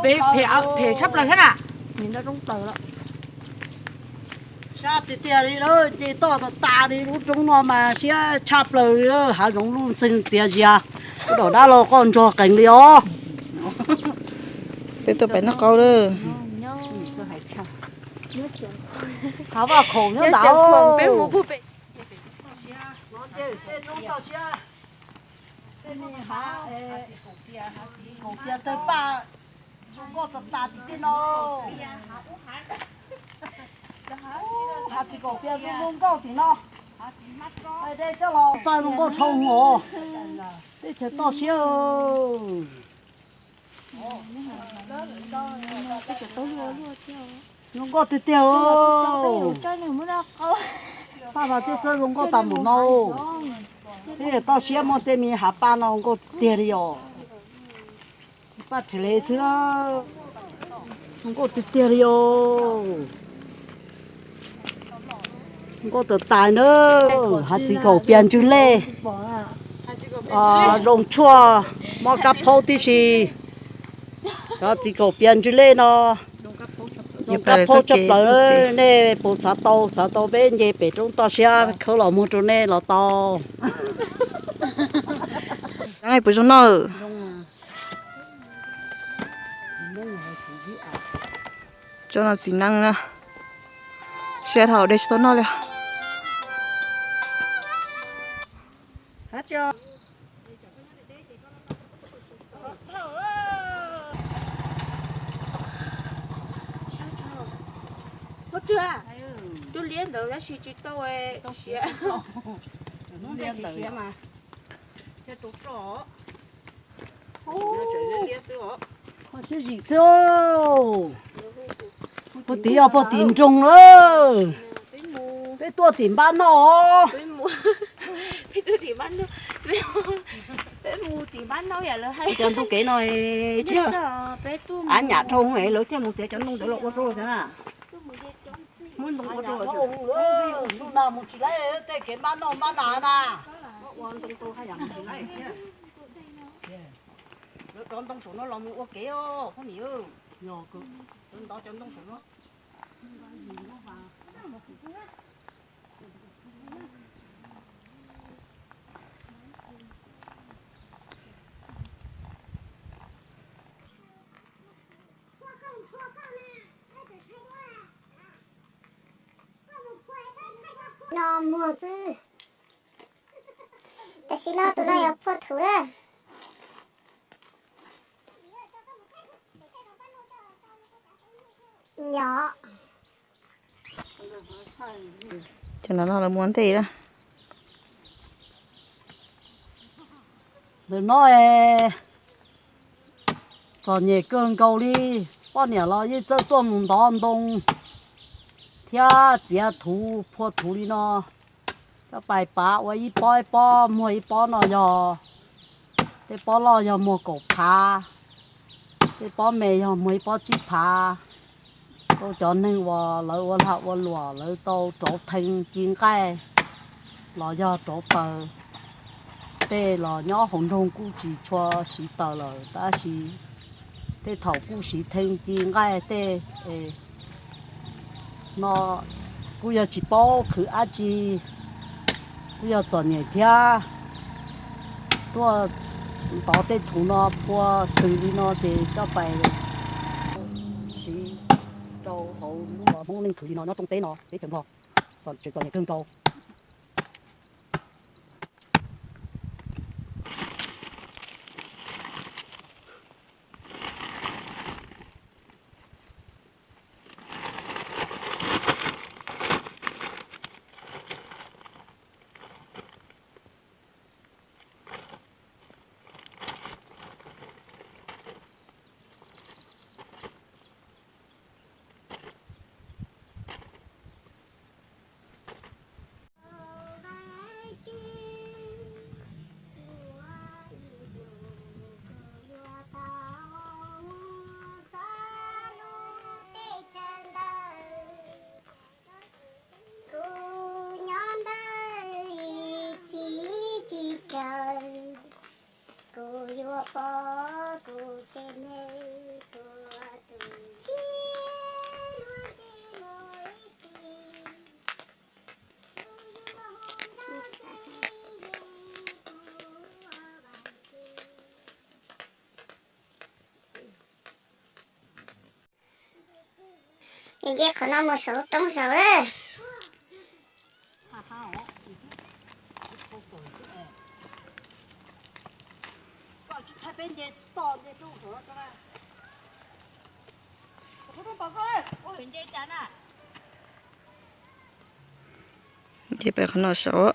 Phem, phem tshaj plaws thiab na. Sab tiag tiag li lawm, nce toj tas tas li lub roob no mas siab tshaj plaws li, hav zoov luj ntxeeg txias zias, ua dam dab laug qoj ntsuag qees li os. Peb tuaj pem noj qab lawm. Hav vaj khoom nyob ntawd. Zoo nkauj tas tas tim tej no. Hav txiv kaum pias zoo nkauj tim no. Dej coj los paj zoo nkauj dhau os. Teb chaws toj siab. Zoo nkauj tiag tiag. Paj no twb txawb zoo nkauj tas npaum no. Teb chaws toj siab muaj tej me hav paj no nkauj tiag tiag li os. Paj rhe le xwb, zoo nkauj tiag tiag li os. Nkauj tas tas na. Hav txiv kaum pias ntswg lej, zoo tshuaj, mob kab phaub tib si. Cov txiv kaum pias ntswg lej no zoo kab phaub tshaj plaws, nej puas xav tau, xav tau peb nce pem roob toj siab khawb los muag rau nej los tau. Puas zoo noj? Tso no txiv neeb na, siab dhau de tsis tau noj li. Tus liab ntawd tab sis tsis tau siav. Siav mas. Kho siab zim xwb. Puag tim yog puag tim nroog lawm. Peb tuaj tim npab noj. Cov ntoo kev no, av nyam dhau lawv thiaj mus txiav cov ntoo ntawd los ua rau thiab na. Muab ntoo ua rau. Mus tsis laib tej kev npab noj npab na na. Ua ntoo rau haj yam mus tsis laib thiab. Lawv rov ntoo saum no los mus ua kev os phooj ywg. Lawv ntov cov ntoo saum no. No muag xwb. Tam sim no tus no yog phua thuv lawm. Nyob. Cov no no lawv muab ntej lawm. Ntawm no es txom nyem kawg nkaus li, poj niam los yeej txawj tuaj mus ntov ntoo thiab txiav thuv phua thuv li no. Coj pais pav ua ib pob ib pob, muag ib pob no yog, tej pob loj yog muag kaum phav, tej pob me yog muag ib pob tsib phav. Rau cov neeg uas lawv ua lag ua luam lawv tau rauv thee ci nqaij los yog rauv taws, tej los nyob hauv nroog kuj tsis tshua siv taws lawm tab sis tej thaum kuj siv thee ci nqaij tej no kuj yog tsis paub khwv dab tsi, kuj yog txom nyem thiab. Tuaj ntov tej thuv no phua twg li no ces coj pais siv rau hauv lub Hmoob Leej Khwv li no nyob roob teb no teb chaws Nplog, tseem txom nyem kawg nkaus. Nce qhov no mus saum lub roob zaum lawm. Nce pem qhov no saum.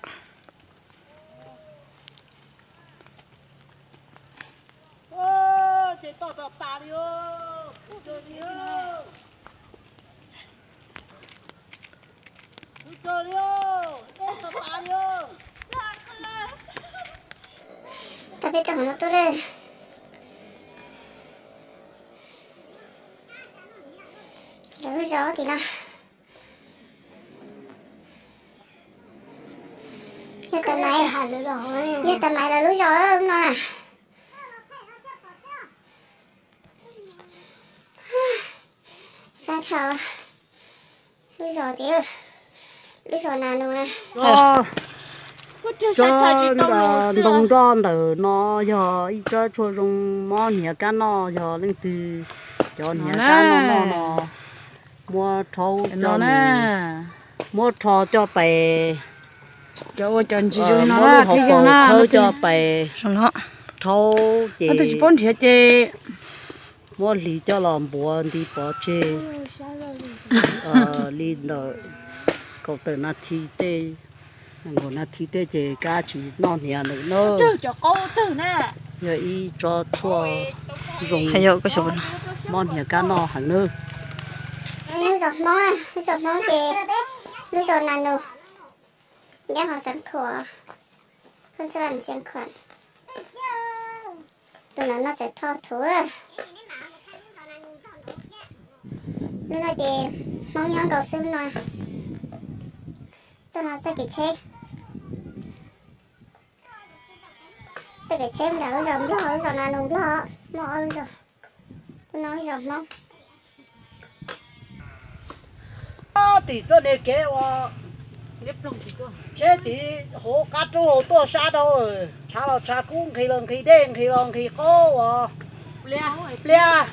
Tau peb tau hauv no tuaj lawm. Lawv lub zos tim no. Yog tas maiv, yog tas maiv lawv lub zos lub no na. Sab dhau. Lub zos tiag, lub zos Nas Nus na. Tsob ntoo nroj ntawm no yog ib tsob tshuaj zoo mob hniav kab noj, yog leej twg cov hniav kab noj noj no muab rhaub coj, muab rho coj pes, muab lub hauv paus khawb coj pes rhaub ces muab hliv coj los npuav nti pov tseg li ntawm kaum tawm nas this tej, kaum nas this tej ces kab tsis noj hniav lawm na. Yog ib tsob tshuaj zoo mob hniav kab noj heev nawb. Lub zos Hmoob, lub zos Hmoob ces lub zos Nas Nus, nyob hauv xeev Khuam, phab Xab Vam xeev Khuam. Tus no no tseem tho thuv. Lub no ces Hmoob nyob nkaus xwb no. Txoj no txoj kev tsheb, txoj kev tsheb nram lub zos Nplog, lub zos Nas Nus Nplog, muaj ob lub zos. Lub no lub zos Hmoob. Tim txoj niag kev uas tsheb tim hauv qab roob hauv tuaj sab dhau, tshav los tshav kub, nqhis los nqhis dej, nqhis los nqhis qaub uas pliab,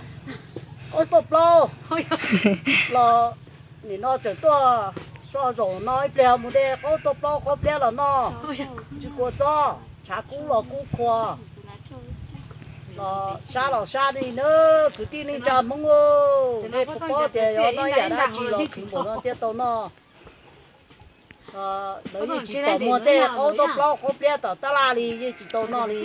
qaub tuaj plaub los nim no tseem tuaj so zaum no ib pliag mus de qaub tuaj plaub qaub pliab los noj, tsis kua txob, tshav kub los kub qhua. Los sab los sab li nawb kwv tij neej tsa Hmoob, nej puas paub tias yuav noj ib yam dab tsi los khwv npaum no thiaj tau noj. Lawv yeej tsis pom muag tej qaub tuaj plaub qaub pliab tom tab laj li, yeej tsis tau noj li.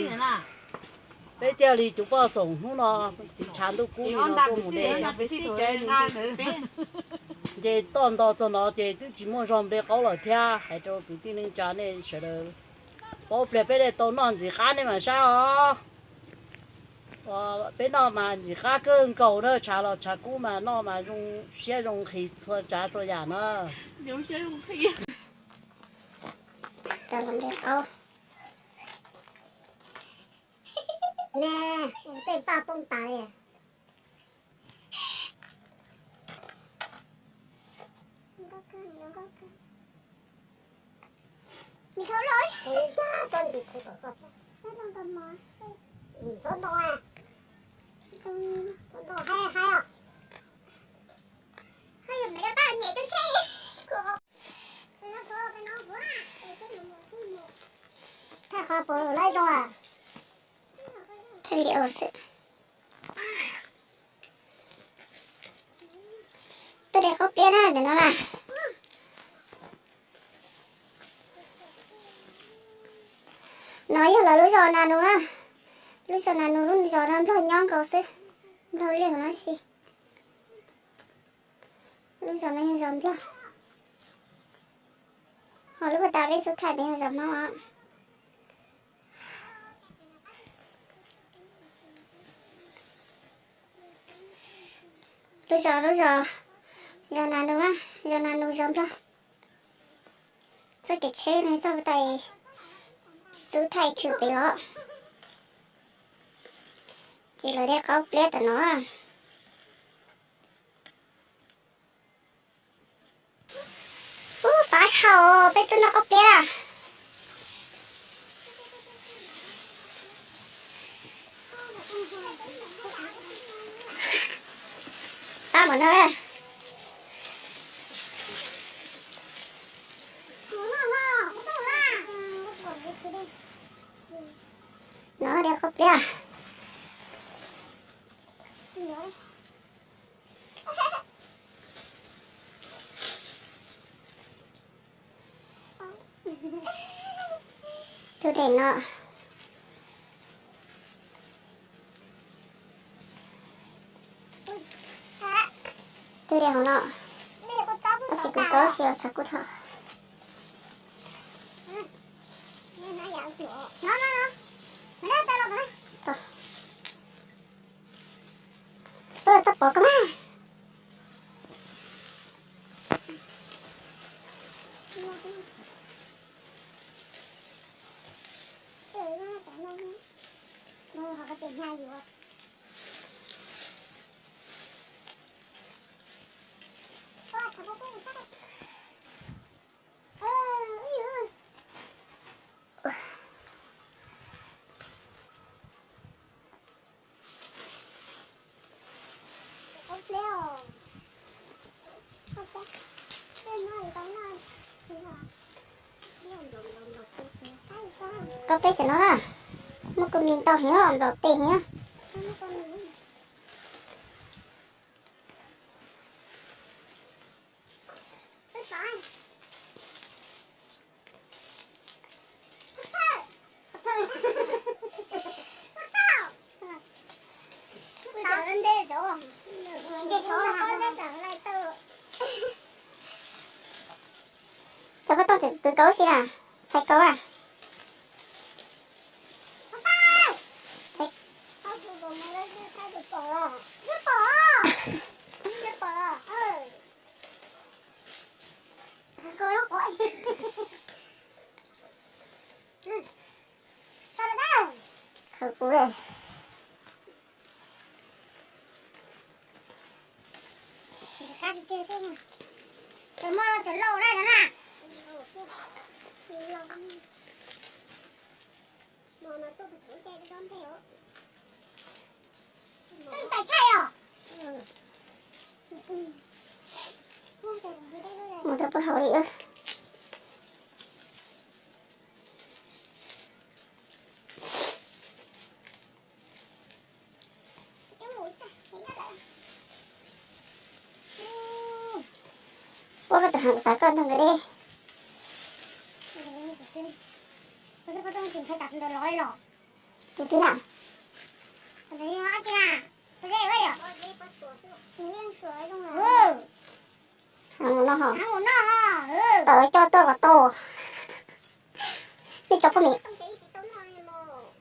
Peb thiaj li cov poj xoom hnub no tiv tshav ntuj kub li no tuaj mus de. Nce toj nto txog no ces twb tsis muaj zog mus de qaub lawm thiab. Hais rau kwv tij neej tsa nej sawv daws, paub pliag peb de tau noj ntxim qab nej mam saib os. Peb noj mas ntxim qab kawg nkaus na, tshav los tshav kub mas noj mas zoo siab zoo nqhis txhua tsav txhua yam na. Tej paj poob tas li. Thaij qhov puas lawv zoo, thaij video xwb. Tuaj de qaub pliab na ntawm no na. No yog lawv lub zos Nas Nus na. Lub zos Nas Nus lub zos no Nplog nyob nkaus xwb, Nplog liaj no si. Lub zos no yog zos Nplog, ho lub puag ta peb xub thaij ntawd yog zos Hmoob os. Lub zos, lub zos, zos Nas Nus, zos Nas Nus zos Nplog. Txoj kev tsheb no txoj puag ta xub thaij tshwm pem los, ces lawv de qaub pliab tam no. Ub, fav hau, peb tuaj noj qaub pliab na. Pab mus no, Yaj. Tus dej no. Tus dej hauv no. Tab sis kuv tau si tshav kub tho. Txhob pov koj mas. Koj peb cov no na, muaj kua mis ntau heev, nplaum tes heev. Cov paj tooj tseem kwv kaus si na, txhais kaus a. Khaws kuv li. Mus rau puag hauv li. Ua koj tus heev, kuv xav koj nrog nkawd deb. Tus twg na? Heev no ho. Tawm coj tuaj kom tau. Nej cov phooj ywg,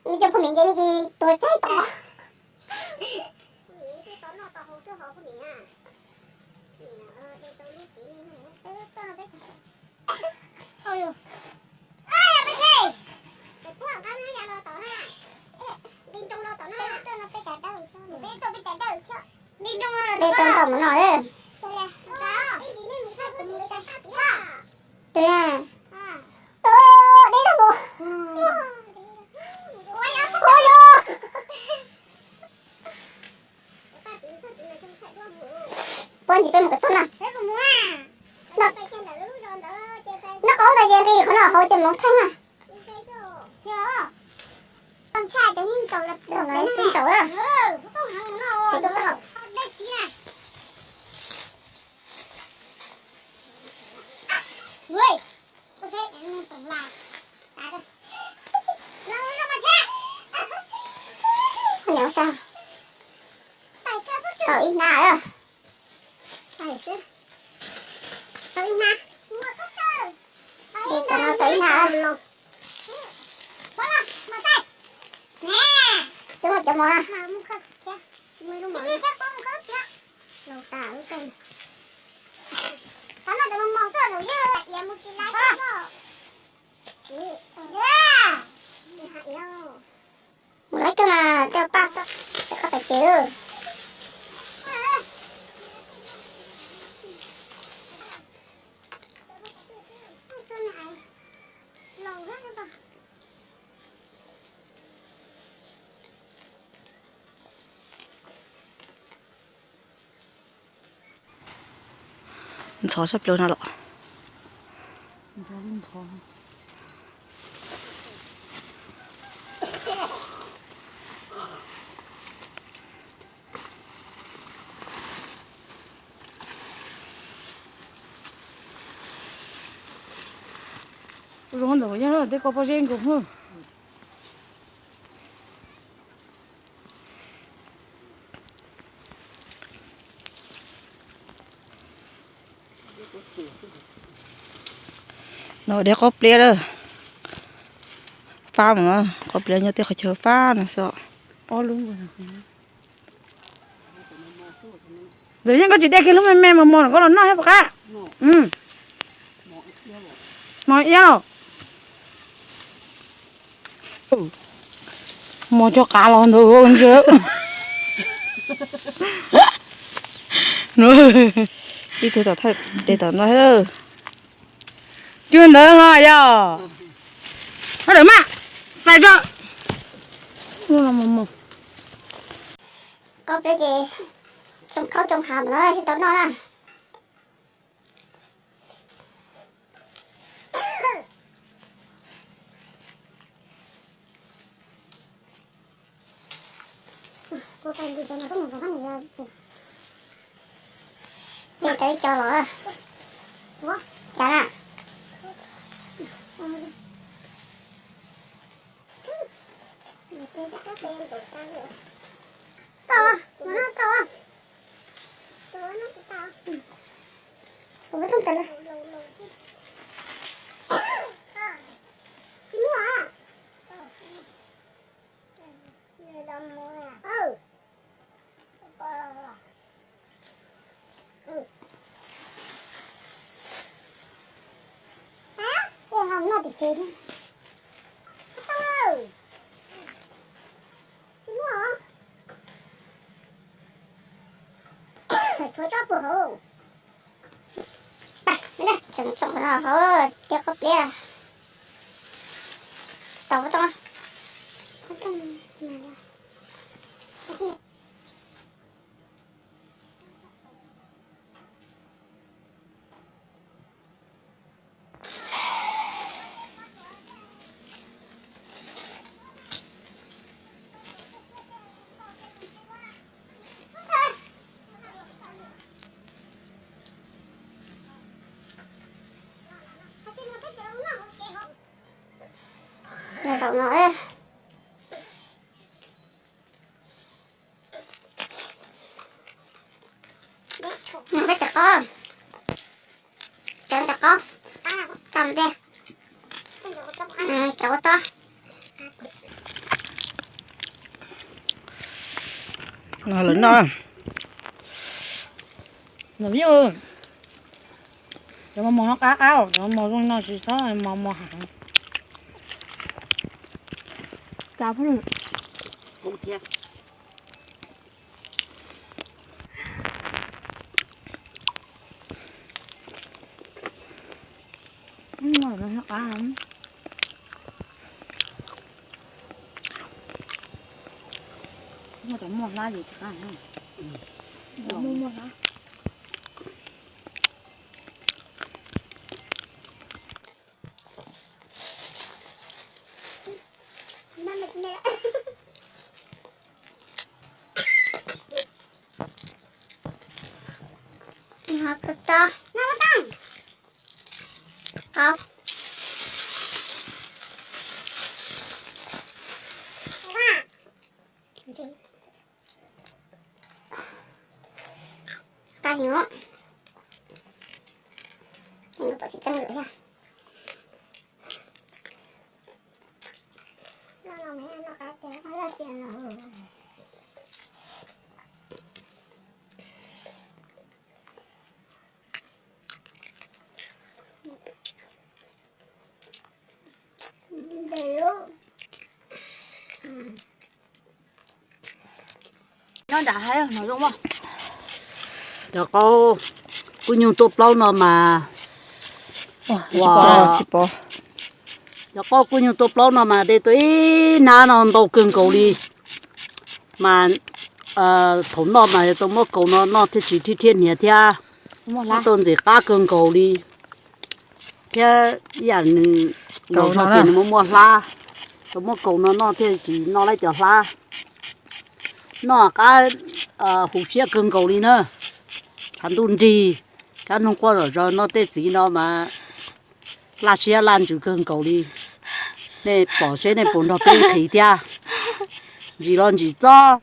nej cov phooj ywg ces nej cia li tuav ceeb tod. Dej tau ntau mus no. Dej tau mus. Ua yog. Puag ntsis peb mus kom txog na. Noj qab tas ces nqis qhov no hauv ces mus theej na. Xub ntsaum na. Nyob sab. Tau ib hnab lawm. Tau ib hnab. Tau ib hnab lawm. Tsis muaj cov mov na. Mus lawv coj mas coj paj xwb, coj koj pais ces. Ntxhov sab plaws no los. Zoo ntawm yog tej ko pob zeb nkaus. No de qaub pliab lawm. Fab mas no, qaub pliab nyob tej qhov chaw fab no xwb. Ntxawm yeej koj tsis de kiag lub me me mos mos no koj los noj thiab puas qab? Mos iab los. Mos cov qav los ntawd ntsia. Ib tug tom thawj de tom no. Cua ntawd no yog. Hab lawm mas, txais tso. Qaub pliab ces tsoo khaub tsoo hav no thiaj tau noj na. Ces tau ib co los. Cas na. Tseem tsoom no hauv tiab qaub pliab. Tsis tau tau. Zaum no, peb cov qaub, cov cov qaub, tam de, cov ua to. Lawv noj, cov mos mos no qab qab, cov mos zoo no tsis txhob mos mos heev. Muaj hlab ces tsis qab. Muaj hlab. Qab heev os. Pom tsis tseeb lawm thiab. Nyob nram hav no zoo mas. Cov qaub kub nyuj tuaj plaub no mas, ua, cov qaub kub nyuj tuaj plaub no mas de tau ib hnab no ntau kawg nkaus li. Mas thaum noj mas yuav tau muab kaus no noj thiaj tsis rhiab rhiab hniav thiab, muab tau ntxim qab kawg nkaus li. Thiab ib yam nws los zog ces nws muaj muaj hlab, tau muab kaus no noj thiaj tsis noj lawm cov hlab. Noj qab huv siab kawg nkaus li na. Tshav ntuj nrig, kab noog quaj zom zaws noj tej txiv no mas Laj siab laj ntsws kawg nkaus li. Nej pom seb nej puas nrog peb nqhis thiab. Ntsis los ntsis txob,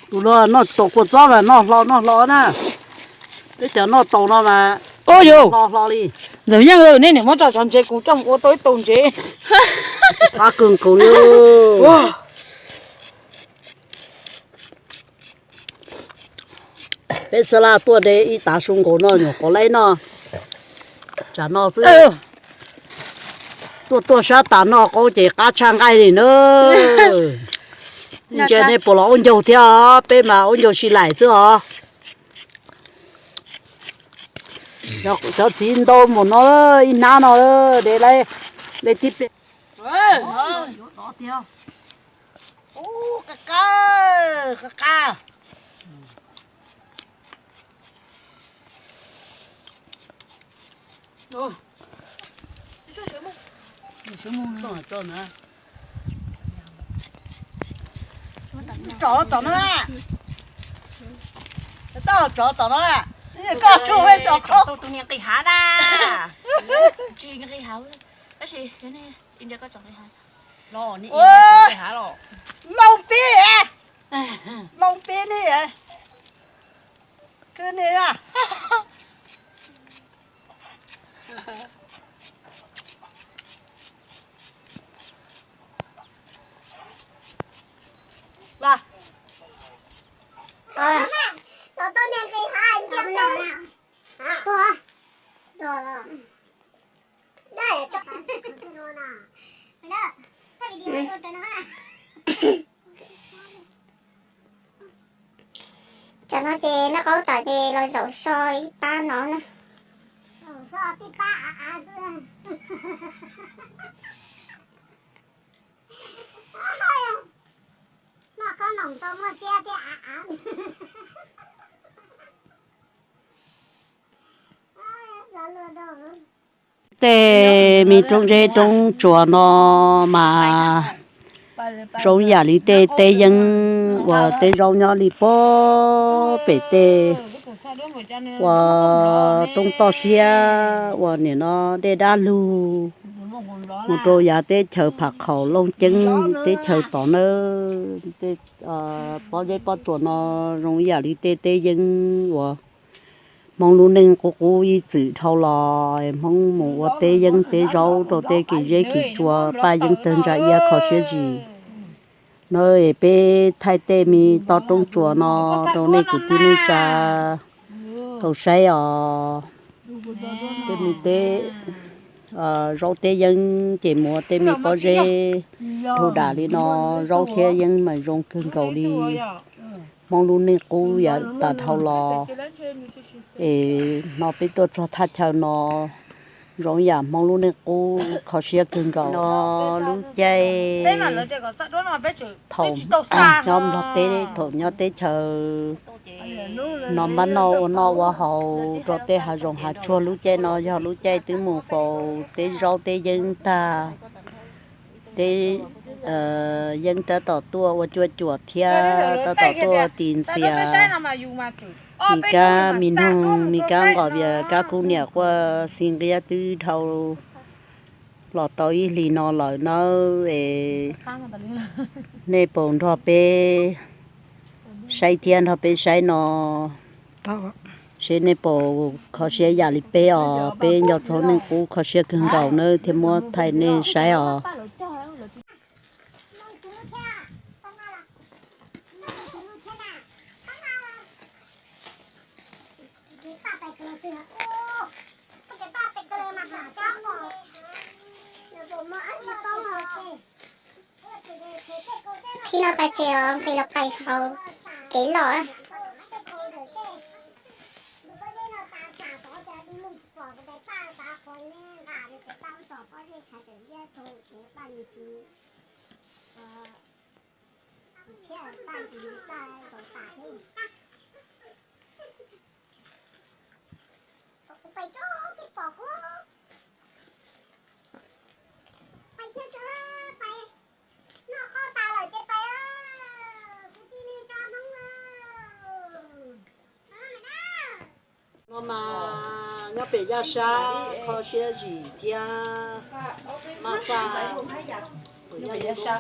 tus no noj tau kua txob mas noj hlo noj hlo na. Peb cov noj tau no mas, ua yus hlo hlo li. Ntxawm Yeej, nej niam muab tso cov ntsev kuv coj mus ua tau ib tau ntsev. Qab kawg nkaus li. Peb xab laj tuaj de ib tav su nkaus no nyuam qhuav laib noj. Tsam no xwb, tuaj tuaj sab tas noj qaub ces qab tshaj nqaij li na. Ntsia nej puas los ua ncaug thiab os, peb mas ua ncaug si laim xwb os. Cov txiv ntau mus no, ib hnab no de laib, de tib pliag. Ub, qab qab, qab qab. Tsov tom no, tau tsov tom no, koj tsuj tus niag nqis hav na. Tsis nqis hav, tab sis loo pib, loo pib ni, kws ni. Tsam no ces noj qaub tas ces los zaum so ib pab no na. Tej me roob zeb roob tsuas no mas zoo yam li tej teb yeeb uas teb zaub nyob li puag pem tej uas roob toj siab uas nim no dej dab lug mus rau yav teb chaws Pham Khaum Looj Ceeb teb chaws tod na. Tej pob zeb pob tsuas no zoo yam li tej teb yeeb uas Hmoob lub neej qub qub ib txwm dhau los, Hmoob mus ua teb yeeb teb zaub rau tej kev zeb kev tsua paj yeeb tawg ntsa iab kho siab zis. No es peb thaij tej me toj roob tsuas no rau nej kwv tij neej tsa tau saib os. Tej me teb zaub teb yeeb ces mus ua tej me pob zeb dhau dam li no, zaub thiab yeeb mas zoo kawg nkaus li. Hmoob lub neej qub yav tas dhau los es no peb tuaj txog thaj chaw no zoo yam Hmoob lub neej qub kho siab kawg nkaus. No lub caij thaum nyob Nplog teb, thaum nyob teb chaws no npaj noj ua noj ua haus rau tej hav zoov hav tsuag, lub caij no yog lub caij twb mus faus teb zaub teb yeeb tag, teb yeeb tab tom tuaj ua cuaj cuam thiab tab tom tuaj ua tis ntxias. Mis kab mis noog, mis kab nqos vias, kab kub niam quaj xi nqiab twb dhau los tau ib hlis no lawm nawb es nej puas nrog peb saib thiab nrog peb saib no seb nej puas kho siab yam li peb os. Peb nco txog neej qub kho siab kawg nkaus nawb thiaj muab thaij nej saib os. Thib no pais tsev os, nqis los pais hauv kev loj. No mas Pem Yaj Sab kho siab zim thiab, Mab Xaj, Suav Yaj Sab,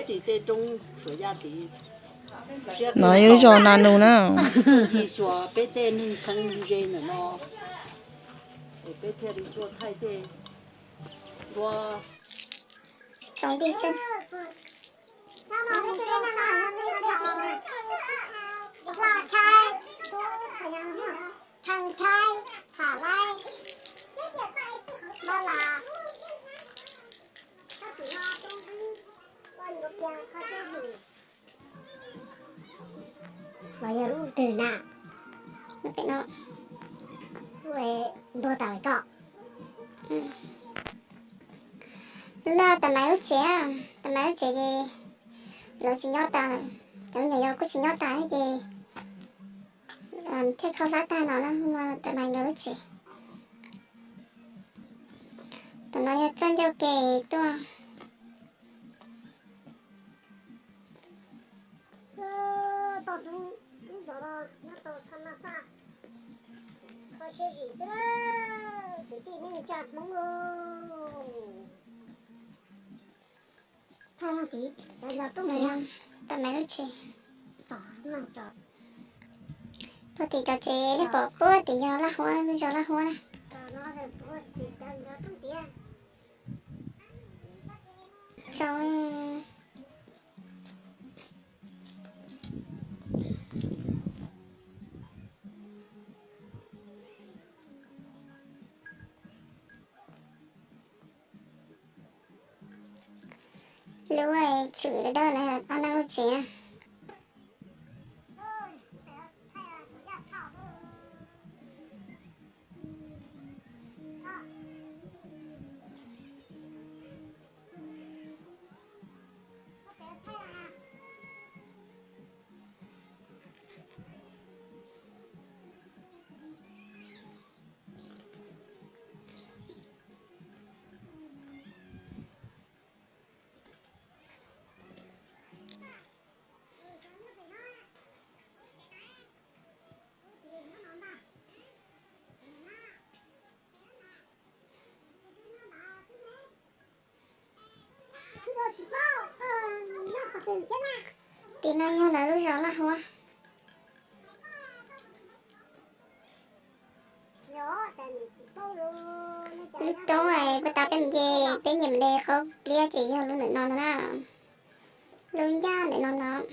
tim tej roob Suav Yaj tid. No yog lub zos Na Nus na. Txuj ci xyuas peb tej neeg txheeb neeg ze ntawm no, es peb thiaj li tuaj thaij tej duab. Tsoom ntij xwb. Los yog lub twg na? Lub pem no. Lub ntuag tas ko. Lub no Tam Maiv lub tsev, Tam Maiv lub tsev ces lawv tsis nyob tas lawm, cov me nyuam yaus kuj tsis nyob tas thiab ces thiaj kho hlab tag no na, Tam Maiv nkawd lub tsev. Tam no yog txoj ncauj ke tuaj. Tam Maiv lub tsev. Puag tim cov tsev nej pom puag tim yog Laj Huab, lub zos Laj Huab na. Tso lub tshwm dawb dawb no ob leeg lub tsev na. Tim no yog lawv lub zos Laj Huab. Lub roob puag ta peb mus nce, peb nce mus de qaub pliab ces yog lub ntawm no ntag na. Lub ncaj ntawm no ntag.